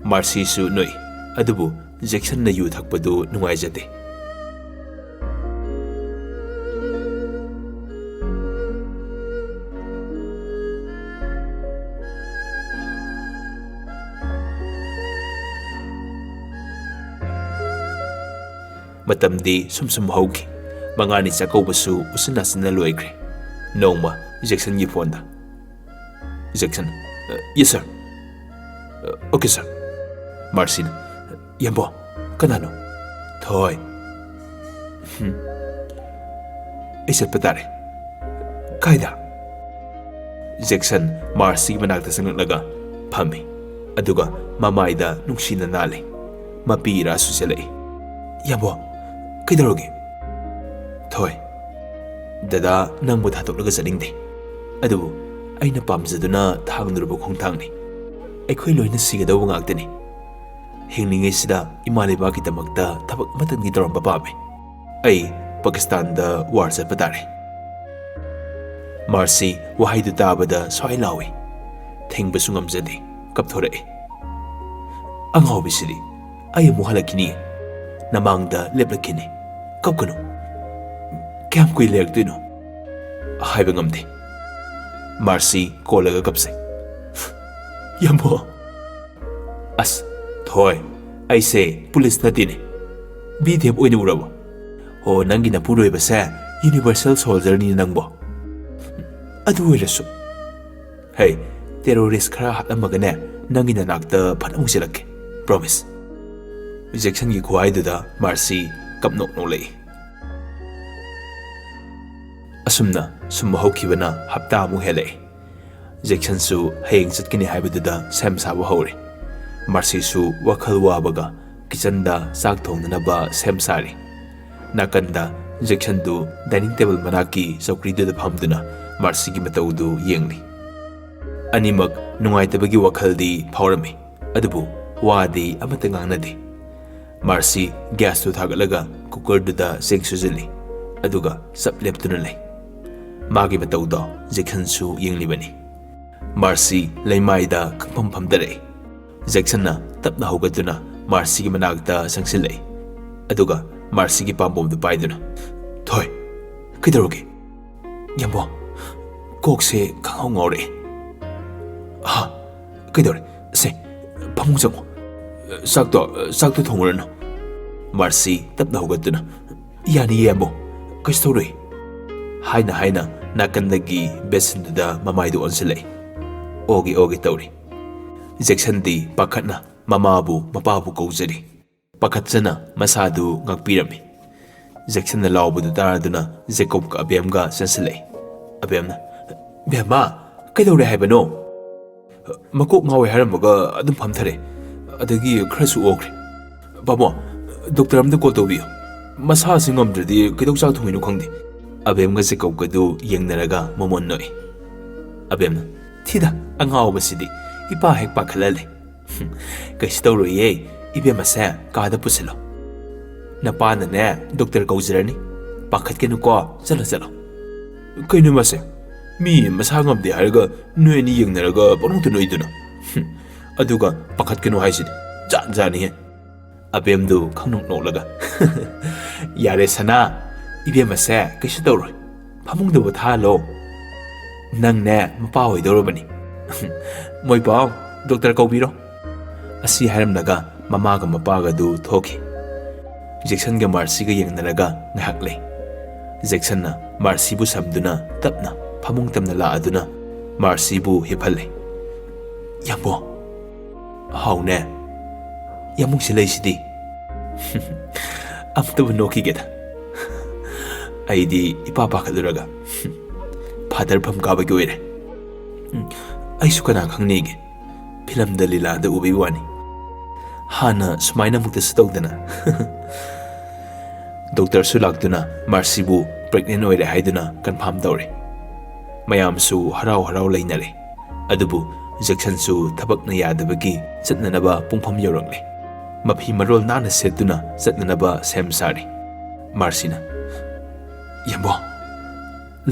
ꯃꯥꯔꯁꯤꯁꯨ ꯅꯣꯛꯏ꯫ ꯑꯗꯨꯕꯨ ꯖꯦꯛꯁꯟꯅ ꯌꯨ ꯊꯛꯄꯗꯨ ꯅꯨꯡꯉꯥꯏꯖꯗꯦ꯫ ꯃꯇꯝꯗꯤ ꯁꯨꯝ ꯁꯨꯝ ꯍꯧꯈꯤ꯫ ꯃꯉꯥꯅꯤ ꯆꯥꯛꯀꯧꯕꯁꯨ ꯎꯆꯤꯟ ꯅꯥꯆꯤꯟꯅ ꯂꯣꯏꯈ꯭ꯔꯦ꯫ ꯅꯣꯡꯃ ꯖꯦꯛꯁꯟꯒꯤ ꯐꯣꯟꯗ, ꯖꯦꯛꯁꯟ, "ꯑ, yes, sir." "ꯑ, okay, sir." ꯃꯥꯔꯁꯤꯅ, "ꯌꯥꯝꯕꯣ, ꯀꯅꯥꯅꯣ?" "ꯊꯣꯏ." "ꯍꯝ, ꯑꯩ ꯆꯠꯄ ꯇꯥꯔꯦ꯫" "ꯀꯥꯏꯗ?" ꯖꯦꯛꯁꯟ ꯃꯥꯔꯁꯤꯒꯤ ꯃꯅꯥꯛꯇ ꯆꯪꯂꯛꯂꯒ ꯐꯝꯃꯤ꯫ ꯑꯗꯨꯒ ꯃꯃꯥꯏꯗ ꯅꯨꯡꯁꯤꯅ ꯅꯥꯜꯂꯤ꯫ ꯃꯄꯤ ꯏꯔꯥꯁꯨ ꯆꯦꯜꯂꯛꯏ꯫ "ꯌꯥꯝꯕꯣ, ꯀꯩꯗꯧꯔꯒꯦ?" "ꯊꯣꯏ, ꯗꯗꯥ ꯅꯪꯕꯨ ꯊꯥꯗꯣꯛꯂꯒ ꯆꯠꯅꯤꯡꯗꯦ꯫ ꯑꯗꯨꯕꯨ ꯑꯩꯅ ꯄꯥꯝꯖꯗꯨꯅ ꯊꯥꯡꯂꯨꯔꯕ ꯈꯣꯡꯊꯥꯡꯅꯤ꯫ ꯑꯩꯈꯣꯏ ꯂꯣꯏꯅ ꯁꯤꯒꯗꯧꯕ ꯉꯥꯛꯇꯅꯤ꯫ ꯍꯤꯡꯂꯤꯉꯩꯁꯤꯗ ꯏꯃꯥ ꯂꯩꯕꯥꯛꯀꯤꯗꯃꯛꯇ ꯊꯕꯛ ꯑꯃꯇꯪꯗꯤ ꯇꯧꯔꯝꯕ ꯄꯥꯝꯃꯤ꯫ ꯑꯩ ꯄꯥꯀꯤꯁꯇꯥꯟꯗ ꯋꯥꯔ ꯆꯠꯄ ꯇꯥꯔꯦ꯫" ꯃꯥꯔꯁꯤ ꯋꯥꯍꯩꯗꯨ ꯇꯥꯕꯗ ꯁ꯭ꯋꯥꯏ ꯂꯥꯎꯏ꯫ ꯊꯤꯡꯕꯁꯨ ꯉꯝꯖꯗꯦ꯫ ꯀꯞꯊꯣꯔꯛꯏ꯫ "ꯑꯉꯥꯎꯕꯤꯁꯤꯗꯤ, ꯑꯩ ꯑꯃꯨꯛ ꯍꯜꯂꯛꯈꯤꯅꯤ꯫ ꯅꯃꯥꯡꯗ ꯂꯦꯞꯂꯛꯈꯤꯅꯤ꯫ ꯀꯞꯀꯅꯨ꯫ ꯀꯌꯥꯝ ꯀꯨꯏ ꯂꯩꯔꯛꯇꯣꯏꯅꯣ? ꯍꯥꯏꯕ ꯉꯝꯗꯦ꯫" ꯃꯥꯔꯁꯤ ꯀꯣꯜꯂꯒ ꯀꯞꯆꯩ꯫ "ꯌꯥꯝꯕꯣ!" "ꯑꯁ, ꯊꯣꯏ, ꯑꯩꯁꯦ ꯄꯨꯂꯤꯁ ꯅꯠꯇꯦꯅꯦ꯫ ꯕꯤ ꯗꯦꯞ ꯑꯣꯏꯅ ꯎꯔꯕꯣ? ꯑꯣ, ꯅꯪꯒꯤ ꯅꯄꯨꯔꯣꯏꯕꯁꯦ ꯌꯨꯅꯤꯚꯔꯁꯦꯜ ꯁꯣꯜꯖꯔꯅꯤ ꯅꯪꯕꯣ꯫ ꯑꯗꯨ ꯑꯣꯏꯔꯁꯨ, ꯍꯦ, ꯇꯦꯔꯣꯔꯤꯁ ꯈꯔ ꯍꯥꯠꯂꯝꯃꯒꯅꯦ, ꯅꯪꯒꯤ ꯅꯅꯥꯛꯇ ꯐꯠ ꯑꯃꯨꯛ ꯆꯦꯜꯂꯛꯀꯦ꯫ ꯄ꯭ꯔꯣꯃꯤꯁ꯫" ꯖꯦꯛꯁꯟꯒꯤ ꯈꯨꯍꯥꯏꯗꯨꯗ ꯃꯥꯔꯁꯤ ꯀꯞ ꯅꯣꯛ ꯅꯣꯛꯂꯛꯏ꯫ ꯑꯁꯨꯝꯅ ꯁꯨꯝꯕ ꯍꯧꯈꯤꯕꯅ ꯍꯞꯇꯥ ꯑꯃꯨꯛ ꯍꯦꯜꯂꯛꯏ꯫ ꯖꯦꯛꯁꯟꯁꯨ ꯍꯌꯦꯡ ꯆꯠꯀꯅꯤ ꯍꯥꯏꯕꯗꯨꯗ ꯁꯦꯝ ꯁꯥꯕ ꯍꯧꯔꯦ꯫ ꯃꯥꯔꯁꯤꯁꯨ ꯋꯥꯈꯜ ꯋꯥꯕꯒ ꯀꯤꯆꯟꯗ ꯆꯥꯛ ꯊꯣꯡꯅꯅꯕ ꯁꯦꯝ ꯁꯥꯔꯤ꯫ ꯅꯥꯀꯟꯗ ꯖꯦꯛꯁꯟꯗꯨ ꯗꯥꯏꯅꯤꯡ ꯇꯦꯕꯜ ꯃꯅꯥꯛꯀꯤ ꯆꯧꯀ꯭ꯔꯤꯗꯨꯗ ꯐꯝꯗꯨꯅ ꯃꯥꯔꯁꯤꯒꯤ ꯃꯇꯧꯗꯨ ꯌꯦꯡꯂꯤ꯫ ꯑꯅꯤꯃꯛ ꯅꯨꯡꯉꯥꯏꯇꯕꯒꯤ ꯋꯥꯈꯜꯗꯤ ꯐꯥꯎꯔꯝꯃꯤ, ꯑꯗꯨꯕꯨ ꯋꯥꯗꯤ ꯑꯃꯠꯇ ꯉꯥꯡꯅꯗꯦ꯫ ꯃꯥꯔꯁꯤ ꯒ꯭ꯌꯥꯁꯇꯨ ꯊꯥꯒꯠꯂꯒ ꯀꯨꯀꯔꯗꯨꯗ ꯆꯦꯡ ꯁꯨꯖꯜꯂꯤ, ꯑꯗꯨꯒ ꯆꯞ ꯂꯦꯞꯇꯨꯅ ꯂꯩ꯫ ꯃꯥꯒꯤ ꯃꯇꯧꯗꯣ ꯖꯦꯛꯁꯟꯁꯨ ꯌꯦꯡꯂꯤꯕꯅꯤ꯫ ꯃꯥꯔꯁꯤ ꯂꯩꯃꯥꯏꯗ ꯈꯪꯐꯝ ꯐꯝꯗꯔꯛꯏ꯫ ꯖꯦꯛꯁꯟꯅ ꯇꯞꯅ ꯍꯧꯒꯠꯇꯨꯅ ꯃꯥꯔꯁꯤꯒꯤ ꯃꯅꯥꯛꯇ ꯆꯪꯁꯤꯜꯂꯛꯏ, ꯑꯗꯨꯒ ꯃꯥꯔꯁꯤꯒꯤ ꯄꯥꯝꯕꯣꯝꯗꯨ ꯄꯥꯏꯗꯨꯅ, "ꯊꯣꯏ, ꯀꯩꯗꯧꯔꯒꯦ?" "ꯌꯥꯝꯕꯣ, ꯀꯣꯛꯁꯦ ꯈꯪꯉꯥꯎ ꯉꯥꯎꯔꯛꯑꯦ꯫" "ꯍꯥ? ꯀꯩꯗꯧꯔꯦ? ꯁꯦ, ꯐꯃꯨꯡ ꯆꯪꯉꯣ꯫ ꯆꯥꯛꯇꯣ, ꯆꯥꯛꯇꯣ ꯊꯣꯡꯉꯨꯔꯅꯨ꯫" ꯃꯥꯔꯁꯤ ꯇꯞꯅ ꯍꯧꯒꯠꯇꯨꯅ, "ꯌꯥꯅꯤꯌꯦ, ꯌꯥꯝꯕꯣ, ꯀꯩꯁꯨ ꯇꯧꯔꯣꯏ꯫" ꯍꯥꯏꯅ ꯍꯥꯏꯅ ꯅꯥꯀꯟꯗꯒꯤ ꯕꯦꯁꯤꯟꯗꯨꯗ ꯃꯃꯥꯏꯗꯨ ꯑꯣꯟꯁꯤꯜꯂꯛꯏ꯫ ꯑꯣꯒꯦ ꯑꯣꯒꯦ ꯇꯧꯔꯤ꯫ ꯖꯦꯛꯁꯟꯗꯤ ꯄꯥꯈꯠꯅ ꯃꯃꯥꯕꯨ ꯃꯄꯥꯕꯨ ꯀꯧꯖꯔꯤ꯫ ꯄꯥꯈꯠꯆꯅ ꯃꯁꯥꯗꯨ ꯉꯥꯛꯄꯤꯔꯝꯃꯤ꯫ ꯖꯦꯛꯁꯟꯅ ꯂꯥꯎꯕꯗꯨ ꯇꯥꯔꯗꯨꯅ ꯖꯦꯀꯣꯕꯀ ꯑꯕꯦꯝꯒ ꯆꯦꯟꯁꯤꯜꯂꯛꯏ꯫ ꯑꯕꯦꯝꯅ, "ꯕꯦꯝꯃ, ꯀꯩꯗꯧꯔꯦ ꯍꯥꯏꯕꯅꯣ?" "ꯃꯀꯣꯛ ꯉꯥꯎꯋꯦ ꯍꯥꯏꯔꯝꯃꯒ ꯑꯗꯨꯝ ꯐꯝꯊꯔꯦ꯫ ꯑꯗꯒꯤ ꯈꯔꯁꯨ ꯑꯣꯈ꯭ꯔꯦ꯫ ꯄꯥꯕꯣ, ꯗꯣꯛꯇꯔ ꯑꯝꯗ ꯀꯣꯜ ꯇꯧꯕꯤꯌꯨ꯫ ꯃꯁꯥꯁꯤ ꯉꯝꯗ꯭ꯔꯗꯤ ꯀꯩꯗꯧ ꯆꯥꯛ ꯊꯣꯡꯉꯤꯅꯣ ꯈꯪꯗꯦ꯫" ꯑꯕꯦꯝꯒ ꯖꯦꯀꯣꯕꯀꯗꯨ ꯌꯦꯡꯅꯔꯒ ꯃꯃꯣꯟ ꯅꯣꯛꯏ꯫ ꯑꯕꯦꯝꯅ, "ꯊꯤꯗ, ꯑꯉꯥꯎꯕꯁꯤꯗꯤ, ꯏꯄꯥ ꯍꯦꯛ ꯄꯥꯈꯠꯍꯜꯂꯦ꯫" "ꯀꯩꯁꯨ ꯇꯧꯔꯣꯏꯌꯦ, ꯏꯕꯦꯝꯃꯁꯦ ꯀꯥꯗ ꯄꯨꯁꯤꯜꯂꯣ꯫ ꯅꯄꯥꯅꯅꯦ ꯗꯣꯛꯇꯔ ꯀꯧꯖꯔꯅꯤ꯫ ꯄꯥꯈꯠꯀꯅꯨꯀꯣ, ꯆꯠꯂꯣ, ꯆꯠꯂꯣ꯫" "ꯀꯩꯅꯣ ꯃꯥꯁꯦ? ꯃꯤ ꯃꯁꯥ ꯉꯝꯗꯦ ꯍꯥꯏꯔꯒ ꯅꯣꯏ ꯑꯅꯤ ꯌꯦꯡꯅꯔꯒ ꯄꯪꯅꯣꯛꯇ ꯅꯣꯛꯏꯗꯨꯅ꯫ ꯑꯗꯨꯒ ꯄꯥꯈꯠꯀꯅꯨ ꯍꯥꯏꯁꯤꯗꯤ꯫ ꯖꯥꯠ ꯖꯥꯠꯅꯤꯍꯦ꯫" ꯑꯕꯦꯝꯗꯨ ꯈꯪꯅꯣꯛ ꯅꯣꯛꯂꯒ, "ꯌꯥꯔꯦ ꯁꯅꯥ, ꯏꯕꯦꯝꯃꯁꯦ ꯀꯩꯁꯨ ꯇꯧꯔꯣꯏ꯫ ꯐꯃꯨꯡꯗ ꯄꯣꯊꯥꯍꯜꯂꯣ꯫ ꯅꯪꯅꯦ ꯃꯄꯥ ꯑꯣꯏꯗꯧꯔꯕꯅꯤ꯫ ꯃꯣꯏꯄꯥꯎ, ꯗꯣꯛꯇꯔ ꯀꯧꯕꯤꯔꯣ꯫" ꯑꯁꯤ ꯍꯥꯏꯔꯝꯂꯒ ꯃꯃꯥꯒ ꯃꯄꯥꯒꯗꯨ ꯊꯣꯛꯈꯤ꯫ ꯖꯦꯛꯁꯟꯒ ꯃꯥꯔꯁꯤꯒ ꯌꯦꯡꯅꯔꯒ ꯉꯥꯏꯍꯥꯛ ꯂꯩ꯫ ꯖꯦꯛꯁꯟꯅ ꯃꯥꯔꯁꯤꯕꯨ ꯁꯝꯗꯨꯅ ꯇꯞꯅ ꯐꯃꯨꯡ ꯇꯝꯅ ꯂꯥꯛꯑꯗꯨꯅ ꯃꯥꯔꯁꯤꯕꯨ ꯍꯤꯞꯍꯜꯂꯦ꯫ "ꯌꯥꯝꯕꯣ꯫" "ꯍꯥꯎꯅꯦ꯫ ꯌꯥꯝꯕꯨꯡꯁꯤ ꯂꯩꯁꯤꯗꯤ꯫" "ꯑꯝꯇꯕꯨ ꯅꯣꯛꯈꯤꯒꯦꯗ꯫" ꯑꯩꯗꯤ ꯏꯄꯥ ꯄꯥꯈꯠꯂꯨꯔꯒ, "ꯐꯥꯗꯔ ꯐꯝ ꯀꯥꯕꯒꯤ ꯑꯣꯏꯔꯦ꯫ ꯎꯝ, ꯑꯩꯁꯨ ꯀꯅꯥ ꯈꯪꯅꯤꯒꯦ? ꯐꯤꯂꯝꯗ ꯂꯤꯂꯥꯗ ꯎꯕꯩ ꯋꯥꯅꯤ꯫ ꯍꯥꯟꯅ ꯁꯨꯃꯥꯏꯅ ꯑꯃꯨꯛꯇꯁꯨ ꯇꯧꯗꯅ꯫" ꯗꯣꯛꯇꯔꯁꯨ ꯂꯥꯛꯇꯨꯅ ꯃꯥꯔꯁꯤꯕꯨ pregnant ꯑꯣꯏꯔꯦ ꯍꯥꯏꯗꯨꯅ confirm ꯇꯧꯔꯦ꯫ ꯃꯌꯥꯝꯁꯨ ꯍꯔꯥꯎ ꯍꯔꯥꯎ ꯂꯩꯅꯔꯦ꯫ ꯑꯗꯨꯕꯨ ꯖꯦꯛꯁꯟꯁꯨ ꯊꯕꯛꯅ ꯌꯥꯗꯕꯒꯤ ꯆꯠꯅꯅꯕ ꯄꯨꯡꯐꯝ ꯌꯧꯔꯛꯂꯦ꯫ ꯃꯐꯤ ꯃꯔꯣꯜ ꯅꯥꯟꯅ ꯁꯦꯠꯇꯨꯅ ꯆꯠꯅꯅꯕ ꯁꯦꯝ ꯁꯥꯔꯤ꯫ ꯃꯥꯔꯁꯤꯅ, "ꯌꯥꯝꯕꯣ,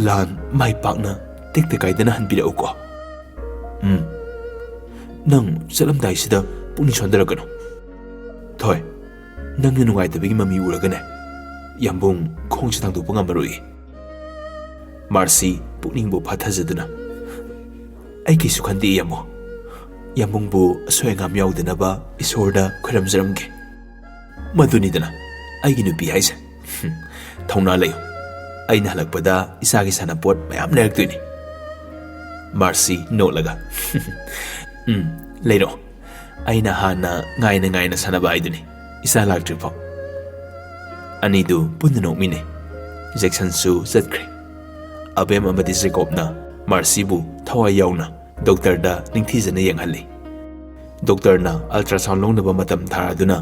ꯂꯥꯟ ꯃꯥꯏ ꯄꯥꯛꯅ ꯇꯦꯛꯇ ꯀꯥꯏꯗꯅ ꯍꯟꯕꯤꯔꯛꯎꯀꯣ꯫ ꯎꯝ, ꯅꯪ ꯆꯠꯂꯝꯗꯥꯏꯁꯤꯗ ꯄꯨꯛꯅꯤꯡ ꯁꯣꯟꯊꯔꯛꯀꯅꯨ꯫ ꯊꯣꯏ, ꯅꯪꯅ ꯅꯨꯡꯉꯥꯏꯇꯕꯒꯤ ꯃꯃꯤ ꯎꯔꯒꯅꯦ, ꯌꯥꯝꯕꯨꯡ ꯈꯣꯡꯁꯦ ꯊꯥꯡꯗꯣꯛꯄ ꯉꯝꯃꯔꯣꯏ꯫" ꯃꯥꯔꯁꯤ ꯄꯨꯛꯅꯤꯡꯕꯨ ꯐꯥꯊꯖꯗꯨꯅ, "ꯑꯩ ꯀꯩꯁꯨ ꯈꯟꯗꯦ, ꯌꯥꯝꯕꯨꯡ꯫ ꯌꯥꯝꯕꯨꯡꯕꯨ ꯑꯁꯣꯏ ꯑꯉꯥꯝ ꯌꯥꯎꯗꯅꯕ ꯏꯁꯣꯔꯗ ꯈꯣꯏꯔꯝꯖꯔꯝꯒꯦ꯫ ꯃꯗꯨꯅꯤꯗꯅ ꯑꯩꯒꯤ ꯅꯨꯄꯤ ꯍꯥꯏꯁꯦ꯫ ꯍꯨꯝ, ꯊꯧꯅꯥ ꯂꯩꯌꯨ꯫ ꯑꯩꯅ ꯍꯜꯂꯛꯄꯗ ꯏꯆꯥꯒꯤ ꯁꯥꯟꯅꯄꯣꯠ ꯃꯌꯥꯝ ꯂꯩꯔꯛꯇꯣꯏꯅꯤ꯫" ꯃꯥꯔꯁꯤ ꯅꯣꯛꯂꯒ, "ꯎꯝ, ꯂꯩꯔꯛꯑꯣ꯫ ꯑꯩꯅ ꯍꯥꯟꯅ ꯉꯥꯏꯅ ꯉꯥꯏꯅ ꯁꯥꯟꯅꯕ ꯍꯥꯏꯗꯨꯅꯤ, ꯏꯆꯥ ꯂꯥꯛꯇ꯭ꯔꯤꯐꯥꯎ꯫" ꯑꯅꯤꯗꯨ ꯄꯨꯟꯅ ꯅꯣꯛꯃꯤꯟꯅꯩ꯫ ꯖꯦꯛꯁꯟꯁꯨ ꯆꯠꯈ꯭ꯔꯦ꯫ ꯑꯕꯦꯝ ꯑꯃꯗꯤ ꯖꯦꯀꯣꯕꯅ ꯃꯥꯔꯁꯤꯕꯨ ꯊꯋꯥꯏ ꯌꯥꯎꯅ ꯗꯣꯛꯇꯔꯗ ꯅꯤꯡꯊꯤꯖꯅ ꯌꯦꯡꯍꯜꯂꯤ꯫ ꯗꯣꯛꯇꯔꯅ ultrasound ꯂꯧꯅꯕ ꯃꯇꯝ ꯊꯥꯔꯗꯨꯅ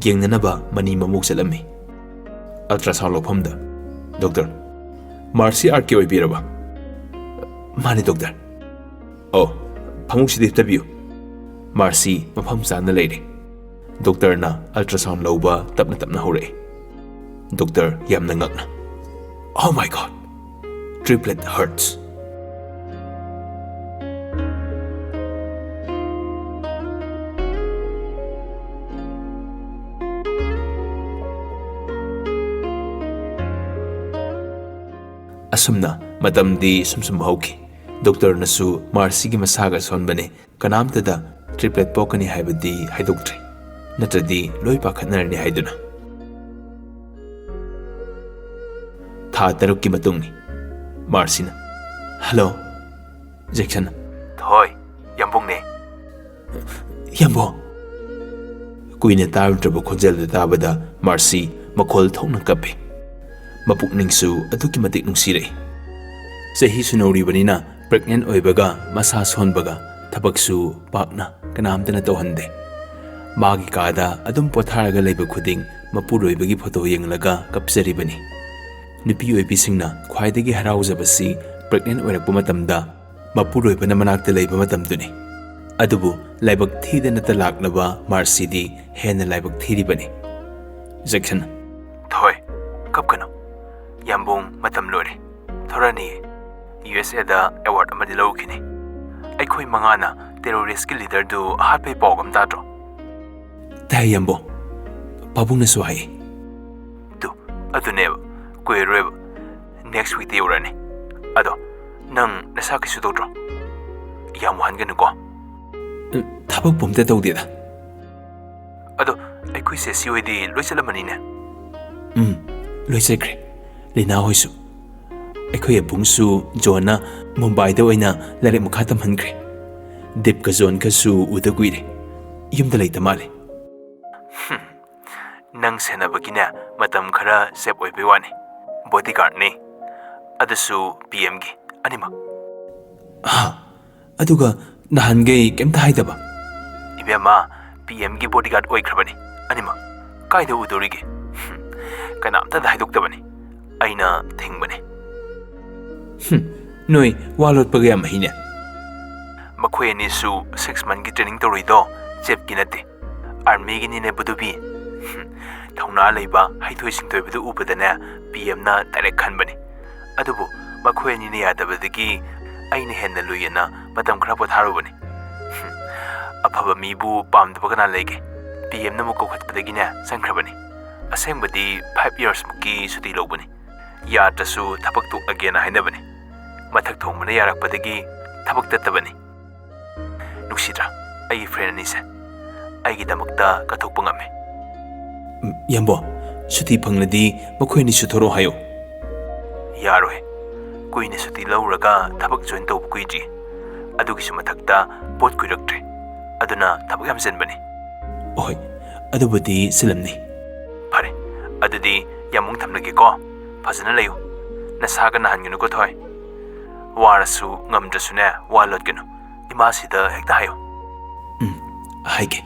ꯌꯦꯡꯅꯅꯕ ꯃꯅꯤ ꯃꯃꯣꯛ ꯆꯠꯂꯝꯃꯤ꯫ Ultrasound ꯂꯧꯐꯝꯗ, "ꯗꯣꯛꯇꯔ, ꯃꯥꯔꯁꯤ ꯑꯥꯔ ꯀꯦ ꯑꯣꯏꯕꯤꯔꯕ?" "ꯃꯥꯅꯤ, ꯗꯣꯛꯇꯔ꯫" "ꯑꯣ, ꯐꯃꯨꯡꯁꯤꯗ ꯍꯤꯞꯊꯕꯤꯌꯨ꯫" ꯃꯥꯔꯁꯤ ꯃꯐꯝ ꯆꯥꯅ ꯂꯩꯔꯦ꯫ ꯗꯣꯛꯇꯔꯅ ultrasound ꯂꯧꯕ ꯇꯞꯅ ꯇꯞꯅ ꯍꯧꯔꯛꯏ꯫ ꯗꯣꯛꯇꯔ ꯌꯥꯝꯅ ꯉꯛꯅ, "Oh my God! Triplet hearts!" ꯑꯁꯨꯝꯅ ꯃꯇꯝꯗꯤ ꯁꯨꯝ ꯁꯨꯝ ꯍꯧꯈꯤ꯫ ꯗꯣꯛꯇꯔꯅꯁꯨ ꯃꯥꯔꯁꯤꯒꯤ ꯃꯁꯥꯒ ꯁꯣꯟꯕꯅꯤ, ꯀꯅꯥꯝꯇꯗ triplet ꯄꯣꯛꯀꯅꯤ ꯍꯥꯏꯕꯗꯤ ꯍꯥꯏꯗꯣꯛꯇ꯭ꯔꯤ, ꯅꯠꯇ꯭ꯔꯗꯤ ꯂꯣꯏ ꯄꯥꯈꯠꯅꯔꯅꯤ ꯍꯥꯏꯗꯨꯅ꯫ ꯊꯥ ꯇꯔꯨꯛꯀꯤ ꯃꯇꯨꯡꯅꯤ꯫ ꯃꯥꯔꯁꯤꯅ, "ꯍꯜꯂꯣ꯫" ꯖꯦꯛꯁꯟꯅ, "ꯊꯣꯏ, ꯌꯥꯝꯕꯨꯡꯅꯦ꯫" "ꯌꯥꯝꯕꯨꯡ!" ꯀꯨꯏꯅ ꯇꯥꯔꯨꯗ꯭ꯔꯕ ꯈꯣꯟꯖꯦꯜꯗꯨ ꯇꯥꯕꯗ ꯃꯥꯔꯁꯤ ꯃꯈꯣꯜ ꯊꯣꯛꯅ ꯀꯞꯄꯤ꯫ ꯃꯄꯨꯛꯅꯤꯡꯁꯨ ꯑꯗꯨꯛꯀꯤ ꯃꯇꯤꯛ ꯅꯨꯡꯁꯤꯔꯛꯏ꯫ ꯆꯍꯤꯁꯨ ꯅꯧꯔꯤꯕꯅꯤꯅ pregnant ꯑꯣꯏꯕꯒ ꯃꯁꯥ ꯁꯣꯟꯕꯒ ꯊꯕꯛꯁꯨ ꯄꯥꯛꯅ ꯀꯅꯥꯝꯇꯅ ꯇꯧꯍꯟꯗꯦ꯫ ꯃꯥꯒꯤ ꯀꯥꯗ ꯑꯗꯨꯝ ꯄꯣꯊꯥꯔꯒ ꯂꯩꯕ ꯈꯨꯗꯤꯡ ꯃꯄꯨꯔꯣꯏꯕꯒꯤ ꯐꯣꯇꯣ ꯌꯦꯡꯂꯒ ꯀꯞꯆꯔꯤꯕꯅꯤ꯫ ꯅꯨꯄꯤ ꯑꯣꯏꯕꯤꯁꯤꯡꯅ ꯈ꯭ꯋꯥꯏꯗꯒꯤ ꯍꯔꯥꯎꯖꯕꯁꯤ pregnant ꯑꯣꯏꯔꯛꯄ ꯃꯇꯝꯗ ꯃꯄꯨꯔꯣꯏꯕꯅ ꯃꯅꯥꯛꯇ ꯂꯩꯕ ꯃꯇꯝꯗꯨꯅꯤ꯫ ꯑꯗꯨꯕꯨ ꯂꯥꯏꯕꯛ ꯊꯤꯗꯅꯇ ꯂꯥꯛꯂꯕ ꯃꯥꯔꯁꯤꯗꯤ ꯍꯦꯟꯅ ꯂꯥꯏꯕꯛ ꯊꯤꯔꯤꯕꯅꯤ꯫ ꯖꯦꯛꯁꯟ, ꯊꯣꯏ, ꯀꯞꯀꯅꯨ꯫ ꯌꯥꯝꯕꯨꯡ, ꯃꯇꯝ ꯂꯣꯏꯔꯦ꯫ ꯊꯣꯔꯛꯑꯅꯤꯌꯦ꯫ ꯌꯨ ꯑꯦꯁ ꯑꯦꯗ award ꯑꯃꯗꯤ ꯂꯧꯈꯤꯅꯤ꯫ ꯑꯩꯈꯣꯏ ꯃꯉꯥꯅ terroristꯀꯤ leaderꯗꯨ ꯍꯥꯠꯄꯩ ꯄꯥꯎ ꯑꯃ ꯇꯥꯗ꯭ꯔꯣ? ꯇꯥꯏ ꯌꯥꯝꯕꯨꯡ꯫ ꯄꯥꯕꯨꯡꯅꯁꯨ ꯍꯥꯏ꯫ ꯇꯨ, ꯑꯗꯨꯅꯦꯕ꯫ ꯀꯨꯏꯔꯔꯣꯏꯕ꯫ Next weekꯇ ꯌꯧꯔꯛꯑꯅꯤ꯫ ꯑꯗꯣ, ꯅꯪ ꯅꯁꯥ ꯀꯩꯁꯨ ꯇꯧꯗ꯭ꯔꯣ? ꯌꯥꯝ ꯋꯥꯍꯟꯒꯅꯨꯀꯣ꯫ ꯎꯝ, ꯊꯕꯛꯄꯨ ꯑꯝꯇ ꯇꯧꯗꯦꯗ꯫ ꯑꯗꯣ, ꯑꯩꯈꯣꯏ ꯆꯦꯁꯤ ꯍꯣꯏꯗꯤ ꯂꯣꯏ ꯆꯠꯂꯝꯃꯅꯤꯅꯦ? ꯎꯝ, ꯂꯣꯏ ꯆꯠꯈ꯭ꯔꯦ꯫ ꯂꯤꯅꯥ ꯍꯣꯏꯁꯨ꯫ ꯑꯩꯈꯣꯏ ꯑꯕꯨꯡꯁꯨ ꯖꯣꯟꯅ ꯃꯨꯝꯕꯥꯏꯗ ꯑꯣꯏꯅ ꯂꯥꯏꯔꯤꯛ ꯃꯈꯥ ꯇꯝꯍꯟꯈ꯭ꯔꯦ꯫ ꯗꯤꯞꯀ ꯖꯣꯟꯒꯁꯨ ꯎꯗ ꯀꯨꯏꯔꯦ꯫ ꯌꯨꯝꯗ ꯂꯩꯇ ꯃꯥꯜꯂꯦ꯫ ꯍꯨꯝ, ꯅꯪ ꯁꯦꯟꯅꯕꯒꯤꯅꯦ ꯃꯇꯝ ꯈꯔ save ꯑꯣꯏꯕꯩ ꯋꯥꯅꯤ꯫ Bodyguardꯅꯤ꯫ ꯑꯗꯨꯁꯨ ꯄꯤ ꯑꯦꯝꯒꯤ꯫ ꯑꯅꯤꯃꯛ꯫ ꯍꯥ? ꯑꯗꯨꯒ ꯅꯍꯥꯟꯈꯩ ꯀꯩꯝꯇ ꯍꯥꯏꯗꯕ? ꯏꯕꯦꯝꯃ, ꯄꯤ ꯑꯦꯝꯒꯤ bodyguard ꯑꯣꯏꯈ꯭ꯔꯕꯅꯤ ꯑꯅꯤꯃꯛ꯫ ꯀꯥꯏꯗ ꯎꯗꯣꯔꯤꯒꯦ? ꯍꯨꯝ, ꯀꯅꯥꯝꯇꯗ ꯍꯥꯏꯗꯣꯛꯇꯕꯅꯤ꯫ ꯑꯩꯅ ꯊꯤꯡꯕꯅꯤ꯫ ꯍꯨꯝ, ꯅꯣꯏ ꯋꯥ ꯂꯣꯠꯄꯒ ꯌꯥꯝ ꯍꯩꯅꯦ꯫ ꯃꯈꯣꯏ ꯑꯅꯤꯁꯨ six monthꯀꯤ training ꯇꯧꯔꯨꯏꯗꯣ ꯖꯦꯞꯀꯤ ꯅꯠꯇꯦ, ꯑꯥꯔꯃꯤꯒꯤꯅꯤꯅꯦ ꯕꯨꯗꯨꯕꯤ꯫ ꯍꯨꯝ, ꯊꯧꯅꯥ ꯂꯩꯕ, ꯍꯩꯊꯣꯏ ꯁꯤꯡꯊꯣꯏꯕꯗꯨ ꯎꯕꯗꯅꯦ ꯄꯤ ꯑꯦꯝꯅ direct ꯈꯟꯕꯅꯤ꯫ ꯑꯗꯨꯕꯨ ꯃꯈꯣꯏ ꯑꯅꯤꯅ ꯌꯥꯗꯕꯗꯒꯤ ꯑꯩꯅ ꯍꯦꯟꯅ ꯂꯨꯏꯌꯦꯅ ꯃꯇꯝ ꯈꯔ ꯄꯣꯊꯥꯔꯨꯕꯅꯤ꯫ ꯍꯨꯝ, ꯑꯐꯕ ꯃꯤꯕꯨ ꯄꯥꯝꯗꯕ ꯀꯅꯥ ꯂꯩꯒꯦ? ꯄꯤ ꯑꯦꯝꯅ ꯑꯃꯨꯛ ꯀꯧꯈꯠꯄꯗꯒꯤꯅꯦ ꯆꯪꯈ꯭ꯔꯕꯅꯤ꯫ ꯑꯁꯦꯡꯕꯗꯤ five yearsꯃꯨꯛꯀꯤ ꯁꯨꯇꯤ ꯂꯧꯕꯅꯤ꯫ ꯌꯥꯗ꯭ꯔꯁꯨ ꯊꯕꯛ ꯇꯣꯛꯂꯒꯦꯅ ꯍꯥꯏꯅꯕꯅꯤ꯫ ꯃꯊꯛ ꯊꯣꯡꯕꯅ ꯌꯥꯔꯛꯄꯗꯒꯤ ꯊꯕꯛ ꯇꯠꯇꯕꯅꯤ꯫ ꯅꯨꯡꯁꯤꯗ꯭ꯔꯥ ꯑꯩꯒꯤ friend ꯑꯅꯤꯁꯦ? ꯑꯩꯒꯤꯗꯃꯛꯇ ꯀꯠꯊꯣꯛꯄ ꯉꯝꯃꯦ꯫ ꯎꯝ, ꯌꯥꯝꯕꯣ, ꯁꯨꯇꯤ ꯐꯪꯂꯗꯤ ꯃꯈꯣꯏ ꯑꯅꯤꯁꯨ ꯊꯣꯔꯛꯑꯣ ꯍꯥꯏꯌꯣ꯫ ꯌꯥꯔꯣꯏ꯫ ꯀꯨꯏꯅ ꯁꯨꯇꯤ ꯂꯧꯔꯒ ꯊꯕꯛ join ꯇꯧꯕ ꯀꯨꯏꯗ꯭ꯔꯤ꯫ ꯑꯗꯨꯒꯤꯁꯨ ꯃꯊꯛꯇ ꯄꯣꯠ ꯀꯨꯏꯔꯛꯇ꯭ꯔꯦ꯫ ꯑꯗꯨꯅ ꯊꯕꯛ ꯌꯥꯝ ꯆꯤꯟꯕꯅꯤ꯫ ꯍꯣꯏ, ꯑꯗꯨꯕꯨꯗꯤ ꯆꯤꯜꯂꯝꯅꯤ꯫ ꯐꯔꯦ, ꯑꯗꯨꯗꯤ ꯌꯥꯝꯕꯨꯡ ꯊꯝꯂꯒꯦꯀꯣ꯫ ꯐꯖꯅ ꯂꯩꯌꯨ꯫ ꯅꯁꯥꯒ ꯅꯥꯍꯟꯒꯅꯨꯀꯣ ꯊꯣꯏ꯫ ꯋꯥꯔꯁꯨ ꯉꯝꯗ꯭ꯔꯁꯨꯅꯦ, ꯋꯥ ꯂꯣꯠꯀꯅꯨ꯫ ꯏꯃꯥꯁꯤꯗ ꯍꯦꯛꯇ ꯍꯥꯏꯌꯨ꯫ ꯎꯝ, ꯍꯥꯏꯒꯦ꯫